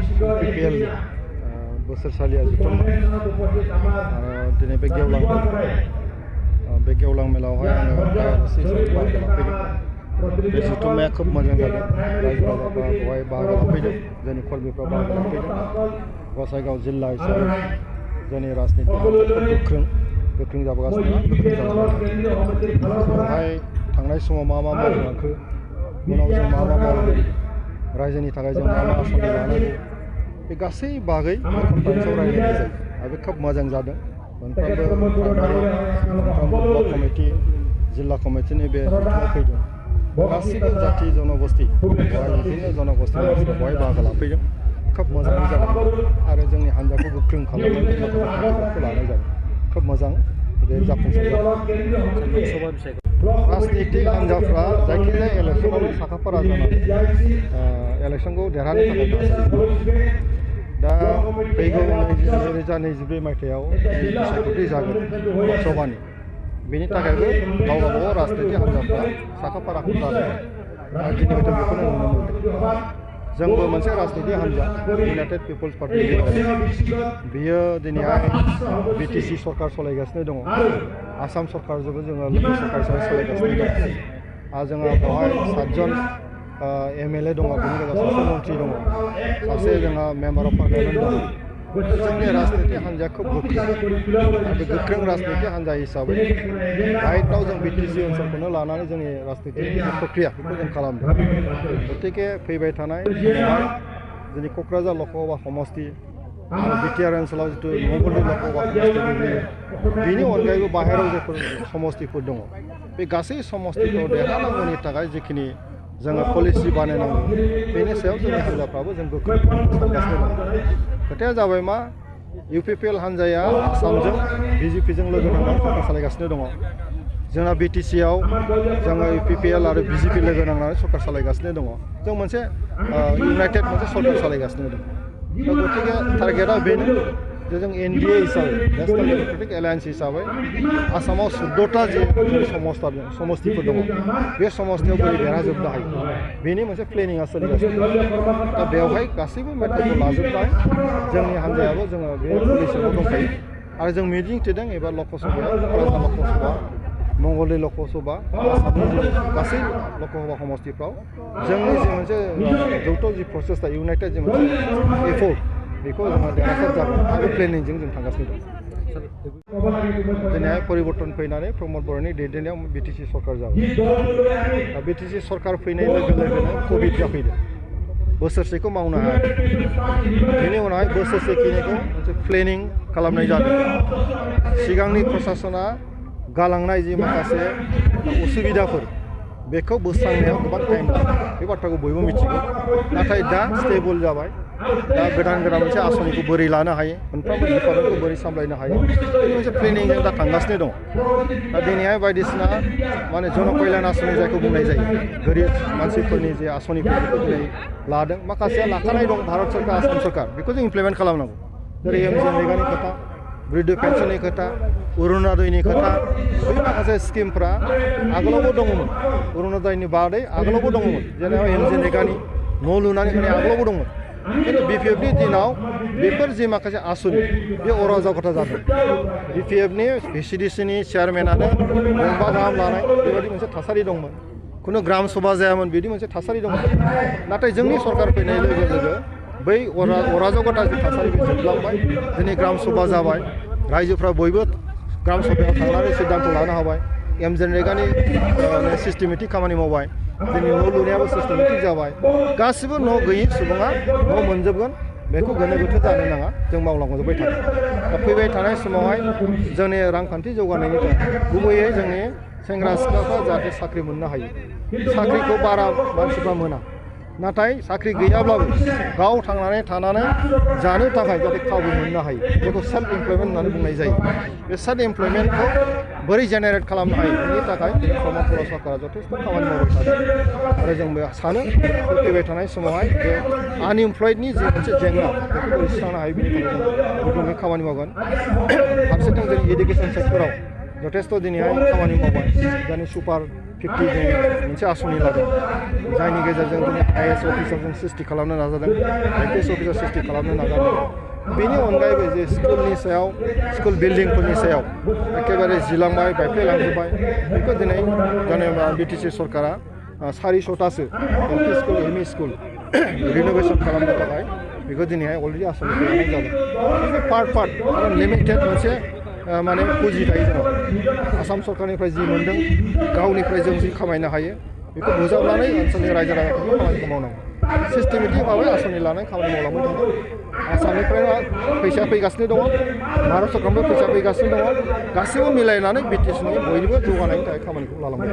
UPPL बोसोरसालिया जुथुममोन दिनै बे गेवलां मेलावहाय आङो डायालासिस हिसाबै बाहागो लाफैदों। बे जुथुमनाया खोब मोजां जादों। रायजो राजाफ्रा बेवहाय बाहागो लाफैदों, जोंनि कर्मीफ्रा बाहागो लाफैदों। गसाइगाव जिल्ला हिसाबै जोंनि राजनितिक खोब गोख्रों जाबोगासिनो बेवहाय थांनाय समाव मा मावलांखो, उनाव जों मा मावलांगोन, रायजोनि थाखाय जों मा आसनि लानांगौ, बे गासै बागै बे कनफारेन्सआव रायज्लायनाय जायो आरो बे खोब मोजां जादों। मोनफ्रोमबो ब्लक कमिटि, जिल्ला कमिटिनि बे जुथुमाव फैदों। गासैबो जाथि जनगोष्ठी बेवहाय बिभिन्न जनगोष्ठी मानसिफ्रा बेवहाय बाहागो लाफैदों। खोब मोजाङै जादों आरो जोंनि हान्जाखौ गोख्रों खालामनायनि माखासे थांखिफोरखौ लानाय जादों। खोब मोजां बे जाफुंसार जादों। राजनितिक हान्जाफ्रा जायखिजाया इलेक्सनाव साखाफारा जानानै इलेक्सनखौ देरहानो थाखाय नाजायो। दा फैगौ 2024 मायथाइयाव बिसायख'थि जागोन लकसभानि, बेनि थाखायबो गावबागाव राजनितिक हान्जाफ्रा साखाफाराखौ जादों आरो दिनै हयथ' बेखौनो नुनो मोनदों। जोंबो मोनसे राजनितिक हान्जा इउनाइटेड पिपल्स पार्टि बियो दिनैहाय BTC सरकार सालायगासिनो दङ। आसाम सरकारजोंबो जोङो लोगो सरकार हिसाबै सालायगासिनो दं आरो जोंहा बेवहाय 7 जन MLA दङ, बेनि गेजेराव सासे मन्थ्रि दङ, सासे जोंहा मेम्बार अफ पार्लियामेन्ट दङ। जोंनि राजनितिक हान्जाया खोब गोख्रों आरो बे गोख्रों राजनितिक हान्जा हिसाबै राइट नाव जों BTC ओनसोलखौनो लानानै जोंनि राजनितिकनि प्रक्रिया बेखौ जों खालामदों। गतिके फैबाय थानाय समावहाय जोंनि क'क्राझार लकसभा समस्ति आरो BTR ओनसोलाव जिथु मंगलदै लकसभा समस्ति गोग्लैयो, बेनि अनगायैबो बाहेरायाव जायफोर समस्तिफोर दङ, बे गासै समस्तिखौ देरहानांगौनि थाखाय जिखिनि जोङो पलिसि बानायनांगौ, बेनि सायाव जोंनि हान्जाफ्राबो जों गोख्रों सानगासिनो दं। खोथाया जाबाय मा, UPPL हान्जाया आसामजों BJP जों लोगो नांनानै सरकार सालायगासिनो दङ। जोंना BTCआव जोङो UPPL आरो BJP लोगो नांनानै सरकार सालायगासिनो दङ। जों मोनसे इउनाइटेड मोनसे सरकार सालायगासिनो दं। दा गतिके टारगेटआ बेनो जे जों NDA हिसाबै, नेसनेल डेम'क्रेटिक एलायन्स हिसाबै आसामाव 14टा जे समस्तिफोर दङ, बे समस्तियाव बोरै देरहाजोबनो हायो, बेनि मोनसे प्लेनिंआ सोलिगासिनो दं। दा बेवहाय गासैबो मेथाइखौ लाजोबनाय जोंनि हान्जायाबो जोङो बे पलिसियाव दंखायो आरो जों मिजिं थिदों एबा लकसभायाव क'क्राझार लकसभा, मंगलदै लकसभा, आसामनि गासै लकसभा समस्तिफ्राव जोंनि जे मोनसे जौथ' जि प्रसेसटा इउनाइटेड जे मोनसे एफर्ट, बेखौ जोङो देरहासार जागोन आरो प्लेनिंजों जों थांगासिनो दं। दिनैहाय परिबर्तन फैनानै प्रमद बर'नि दैदेननायाव BTC सरकार जाबाय। दा BTC सरकार फैनाय लोगो लोगोनो कभिड जाफैदों, बोसोरसेखौ मावनो हायाखै। बेनि उनावहाय बोसोरसेखिनिखौ मोनसे प्लेनिं खालामनाय जादों। सिगांनि प्रसासना गालांनाय जि माखासे उसुबिदाफोर, बेखौ बोस्रांनायाव गोबां टाइम लादों, बे बाथ्राखौ बयबो मिथिगौ। नाथाय दा स्टेबल जाबाय। दा गोदान मोनसे आसनिखौ बोरै लानो हायो, मोनफ्रोमबो डिपार्टमेन्टखौ बोरै सामलायनो हायो, बे मोनसे प्लेनिंजों दा थांगासिनो दं। दा दिनैहाय बायदिसिना माने जनकल्यान आसनि जायखौ बुंनाय जायो, गोरिब मानसिफोरनि जे आसनिफोरखौ दिनै लादों। माखासेया लाखानाय दं, भारत सरकार, आसाम सरकार, बेखौ जों इमप्लिमेन्ट खालामनांगौ। जेरै MGNरेगानि खोथा, बृद्ध पेन्सननि खोथा, अरुणोदयनि खोथा, बै माखासे स्किमफ्रा आगोलावबो दङमोन। अरुणोदयनि बादै आगोलावबो दङमोन, जेनेबा MGNरेगानि न' लुनानै होनाय आगोलावबो दंमोन। खिन्थु BPFनि दिनाव बेफोर जि माखासे आसनि, बे अराजकता जादों। BPFनि VCDCनि चेयारमेनानो गंबा गाहाम लानाय बेबायदि मोनसे थासारि दंमोन। खुनु ग्राम सभा जायामोन, बिदि मोनसे थासारि दंमोन। नाथाय जोंनि सरकार फैनाय लोगो लोगो बै अराजकता जि थासारि बे जोबलांबाय। दिनै ग्राम सभा जाबाय, रायजोफ्रा बयबो ग्राम सभायाव थांनानै सिद्धान्त लानो हाबाय। MGNरेगानि सिस्टेमेटिक खामानि मावबाय, जोंनि न' लुनायाबो सिस्टेमेटिक जाबाय। गासिबो न' गैयै सुबुङा न' मोनजोबगोन, बेखौ गोनो गोथो जानो नाङा, जों मावलांजोबबाय थागोन। दा फैबाय थानाय समावहाय जोंनि रांखान्थि जौगानायनि थाखाय गुबैयै जोंनि सेंग्रा सिख्लाफ्रा जाहाथे साख्रि मोननो हायो। साख्रिखौ बारा मानसिफ्रा मोना, नाथाय साख्रि गैयाब्लाबो गाव थांनानै थानानै जानो थाखाय जाहाथे खाबु मोननो हायो, बेखौ सेल्फ इमप्लयमेन्ट होननानै बुंनाय जायो। बे सेल्फ इमप्लयमेन्टखौ बोरै जेनेरेट खालामनो हायो, बेनि थाखाय प्रमद बर' सरकारा जथेस्थ' खामानि मावबाय थादों आरो जों सानो फैबाय थानाय समावहाय बे आनइमप्लयडनि जि मोनसे जेंना, बेखौ बोरै सुस्रांनो हायो, बेनि थाखाय जों गुदुङै खामानि मावगोन। फारसेथिं जों इडुकेसन सेक्टराव जथेस्थ' दिनैहाय खामानि मावबाय दानि सुपार 50 मोनसे आसनि लादों जायनि गेजेरजों दिनै IAS अफिसार जों सृष्टि खालामनो नाजादों IPS अफिसार सृष्टि खालामनो नाजादों बेनि अनगायैबो जे स्कुलनि सायाव स्कुल बिल्डिंफोरनि सायाव एखेबारे जिलांबाय बायफ्लेलांजोब्बाय बेखौ दिनै जेनेबा BTC सरकारा 400टासो LP school ME school renovation खालामनो थाखाय बेखौ दिनैहाय अलरेडि आसनि खालामनाय जादों पार्ट लिमिटेड मोनसे माने पुँजी थायो जोंनाव आसाम सरकारनिफ्राय जि मोन्दों गावनिफ्राय जों जि खामायनो हायो बेखौ बुजाबनानै ओनसोलनि रायजो राजाफोरनि खामानिखौ मावनांगौ सिस्टेमेटिक भाबै आसनि लानाय खामानि मावलांबाय थादों आसामनिफ्राय फैसा फैगासिनो दङ भारत सरकारनिफ्राय फैसा फैगासिनो दङ गासैबो मिलायनानै BTCनि बयनिबो जौगानायनि थाखाय खामानिखौ लालांबाय